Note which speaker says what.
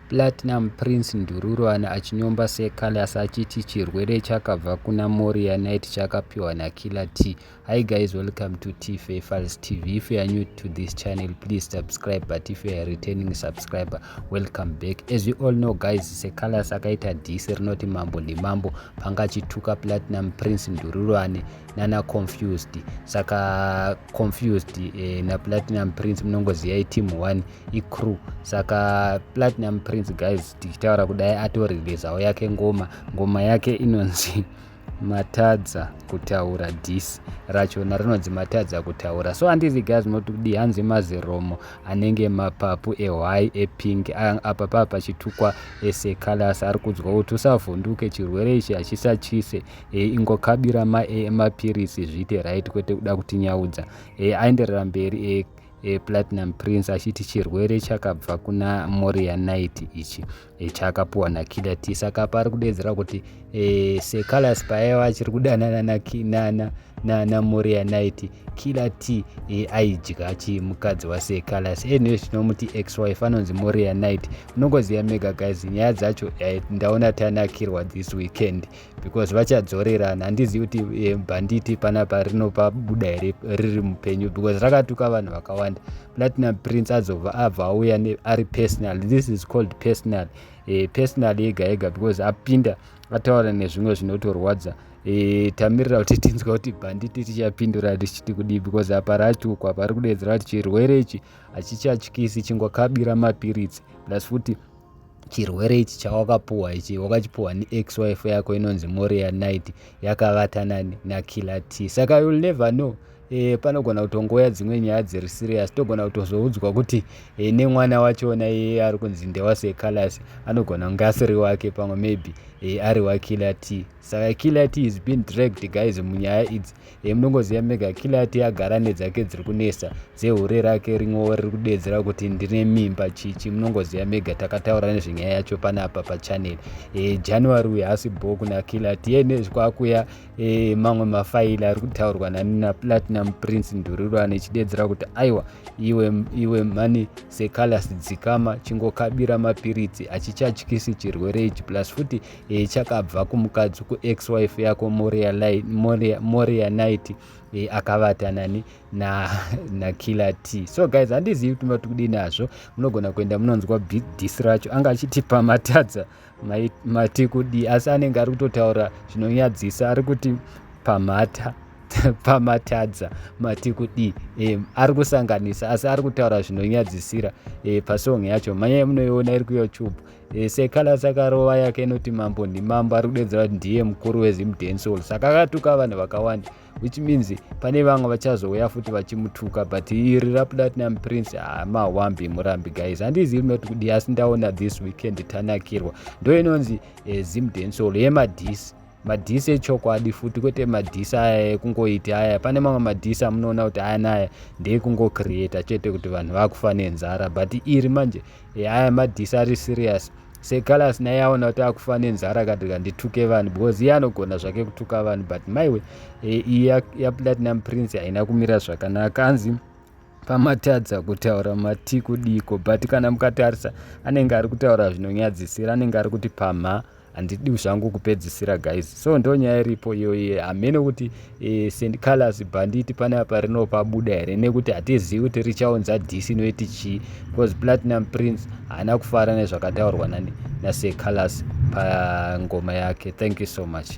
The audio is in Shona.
Speaker 1: Platinum Prince Ndururani achinyomba Seh Calaz achiti chirwere chakabva kuna Moria Knight chakapiwa naKiller T. Hi guys, welcome to T Files TV. If you are new to this channel, please subscribe. But if you are a returning subscriber, welcome back. As you all know guys, Seh Calaz akaita diss rinoti "Mambo ndimambo", panga achituka Platinum Prince Ndururani nana Confused. Saka Confused naPlatinum Prince, munongoziva, team 1, icrew. Saka Platinum Prince guys, tichitaura kudai, atoreleasawo yake ngoma. Ngoma yake inonzi "Matadza Kutaura". Diss rachona rinonzi "Matadza Kutaura". So handizi guys munoti kudi? Hanzi maziromo anenge mapapu ehwai epink. Apa paa pachitukwa Seh Calaz, ari kudzwa kuti usavhunduke, chirwere ichi hachisatyise, ingokabira mapirisi zviite right, kwete kuda kutinyaudza. Aenderera mberi Platinum Prince achiti chirwere chakabva kuna Moria Knight ichi, chakapiwa naKiller T. Saka pari kudedzera kuti Seh Calaz paaiva achiri kudanana naMoria Knight, Killer T aidya chimukadzi waSeh Calaz. Anyway, tinomuti ex wife, anonzi Moria Knight. Unongoziva mega guys nyaya dzacho. Ndaona tanakirwa this weekend because vachadzorerana. Handizivi kuti bhanditi panapa rinopabuda here riri mupenyu, because rakatuka vanhu vakawanda. Platinum Prince azobva abva auya ari personal. This is called personal, personal yega yega, because apinda ataura nezvimwe zvinotorwadza. Tamirira kuti tinzwa kuti bhanditi tichapindura tichiti kudii, because apa ratukwa, pari kudedzera kuti chirwere ichi hachichatyisi, chingokabira mapiritsi. Plus futi chirwere ichi chawakapuhwa ichi, wakachipuhwa neex wife yako inonzi Moria Knight, yakavatana naKiller T. Saka you'll never know, panogona kutongouya dzimwe nyaya dziri serious. Togona kutozoudzwa kuti nemwana wachona iye ari kunzi ndewaSeh Calaz anogona kunge asiri wake, pamwe maybe ari waKiller T. Saka Killer T is been dragged guys munyaya idzi. Munongoziva mega, Killer T agara nedzake dziri kunesa dzehure rake rimwewo riri kudedzera kuti ndine mimba chichi. Munongoziva mega, takataura nezvenyaya yacho panapa pachannel. January uyu haasi bho kuna Killer T. Nezvekwakuya mamwe mafaili ari kutaurwa nani naPlatinum Prince Ndururani echidedzera kuti aiwa, iwe iwe mani Seh Calaz, dzikama, chingokabira mapiritsi, hachichatyisi chirwere ichi. Plus futi chakabva kumukadzi, kuex wife yako Moria Knight, akavata nani naKiller T. So guys, handizivi kuti mati kudii nazvo. Munogona kuenda munonzwa diss racho. Anga achiti pamatadza mati kudii, asi anenge ari kutotaura zvinonyadzisa. Ari kuti pamhata pamatadza mati kudii. Ari kusanganisa, asi ari kutaura zvinonyadzisira pasong yacho. Manyaya munoiona iri kuYouTube. Seh Calaz akarova yake inoti "Mambo ndimambo". Ari kudedzera kuti ndiye mukuru weZimdancehall, saka akatuka vanhu vakawanda, which means pane vamwe vachazouya futi vachimutuka. But iri raPlatinum Prince, hamawambi murambi guys. Handizivi mati kudii, asi ndaona this weekend tanakirwa. Ndo inonzi Zimdancehall yemadiss, madiss echokwadi futi, kwete madiss aya ekungoiti aya. Pane mamwe madiss amunoona kuti aya naya ndeekungocreata chete kuti vanhu vakufa nenzara, but iri manje, aya madiss ari serious. Seh Calaz naye aona kuti akufa nenzara, kati kandituke vanhu, because iye anogona zvake kutuka vanhu. But maiwe, iyi yaPlatinum Prince haina kumira zvakanaka. Anzi pamatadza kutaura mati kudiko, but kana mukatarisa anenge ari kutaura zvinonyadzisira. Anenge ari kuti pamha. Handidi zvangu kupedzisira guys. So ndo nyaya iripo iyoyi. Hamene kuti Seh Calaz bhanditi panapa rinopabuda here, nekuti hatizivi kuti richaunza diss inoiti chii, because Platinum Prince haana kufara nezvakataurwa nani naSeh Calaz pangoma yake. Thank you so much.